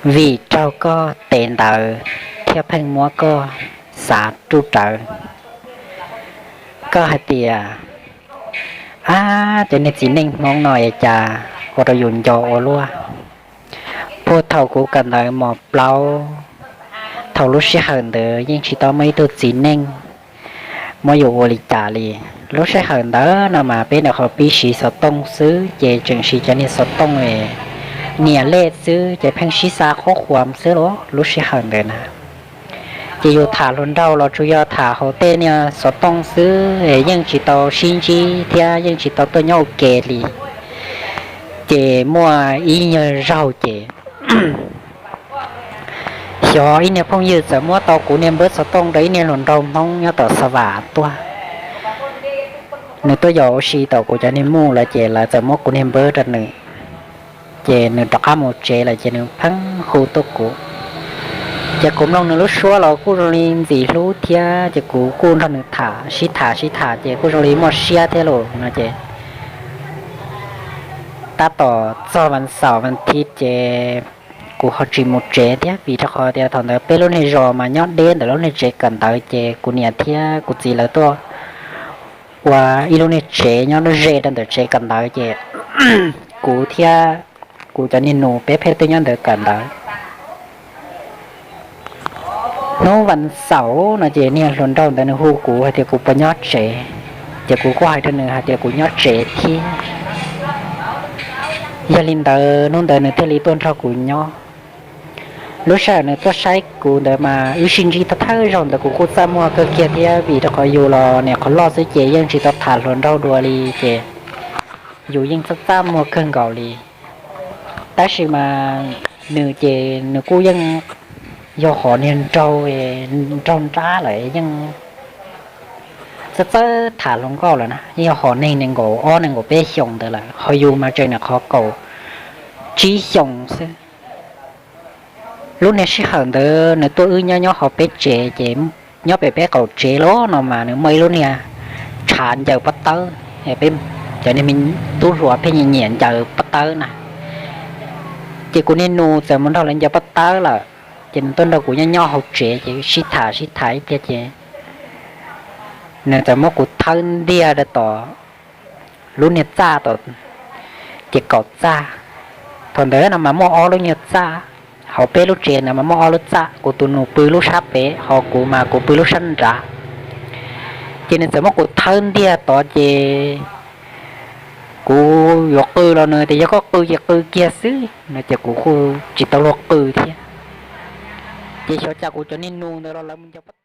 Vim raug koj tes ntawd thiab pheej muab koj xav ruj rawv. Koj hais tias, ab, cov niag txiv neej Hmoob no es cas ua rau yus nco ua luaj. Puag thaum kuv kawm ntawv mos plaub, thaum lub sij hawm ntawd yeej tsis tau muaj ib tug txiv neej muab yus ua li cas li. Lub sij hawm ntawd no mas peb nyuam qhuav pib siv xov tooj xwb ces tseem siv cov niag xov tooj niam lej xwb ces pheej sib xa qhuab qhuas xwb los lub sij hawm ntawd na. Ces yus tham hluas nraug los tsuas yog tham hauv tej niag xov tooj xwb, yeej tsis tau sib ntsib thiab yeej tsis tau tuaj nyob ua ke li. Ces muaj ib nyuag zaug ces xyov ib niag phooj ywg txawm muab tau kuv niag npawb xov tooj rau ib niag hluas nraug Hmoob nyob tom Xa Vam tuaj. Nws tuaj yos ua si tom kuv cov niag mus lawm ces lawv txawm muab kuv niag npawb rau nws. Ces nws rov qab mus tsev lawm ces nws pheej hu tuaj kuv. Ces kuv mloog nws lub suab los kuj zoo li ntxim hlub thiab ces kuv kuj nrog nws tham sib tham sib tham ces kuj zoo li muaj siab thiab los no ces tab tom txog vas xaum vas thiv ces kuv ho tsis mus tsev thiab vim rau qhov tias thaum ntawd peb lub niag zos mas nyob deb ntawm lub niag tsev kawm ntawv ces kuv niam thiab kuv txiv lawv tuaj ua ib lub niag tsev nyob ze rau ntawm tsev kawm ntawv ces kuv thiab kuv cov niag nus peb pheej tuaj nyob ntawd kawm ntawv. Hnub vas xaum no ces niag hluas nraug ntawd nws hu kuv hais tias kuv puas nyob tsev, ces kuv kuj hais rau nws hais tias kuv nyob tsev thiab. Yog li ntawd hnub ntawd nws thiaj li tuaj nrog kuv nyob. Lub sij hawm nws tuaj saib kuv ntawd mas wb sib ntsib thawj zaug ntawd kuv kuj txaj muag kawg kiag thiab vim rau qhov yus los niam qhov loj xwb ces yeej tsis tau tham hluas nraug dua li ces yus yeej txaj txaj muag kawg nkaus li. Tab sis mas nws ces nws kuj yeej yog hom niag nraug, nraug nrab lawm yeej txawj txawj tham hluas nkauj lawm na, yeej yog hom neeg nees nkaum ob nees nkaum peb xyoos ntawd lawm ho yus mas tseem niam qhov kaum tsib xyoos xwb. Lub niag sij hawm ntawd nws tuaj wb nyob nyob hauv peb tsev ces nyob pem peb qaum tsev los no mas nws muaj ib lub niag tshav ncaws pob tawb, peb cov niag me tub hluas pheej nyiam nyiam ncaws pob tawb na. Ces kuv niag nus txawm mus nrog lawv ncaws pob tawb lawm, ces nws tuaj nrog kuv nyob nyob hauv tsev ces sib tham sib tham ib pliag ces nws txawm muab kuv thawb ntiag rau tom lub niag txaj tom ces kaum txaj. Thaum ntawd no mas muaj ob lub nyuag txaj, hauv peb lub tsev ntawd mas muaj ob lub txaj, kuv tus nus pw lub sab pem ho kuv mas kuv pw lub sab nrad. Ces nws txawm muab kuv thawb ntiag tod ces kuv yuav qw los nws tias yog koj qw ces qw kiag xwb no ces kuv kuj tsis tau luag qw thiab. Ces xyov cas kuv cov niag nus ntawd los lawv mus ncaws pob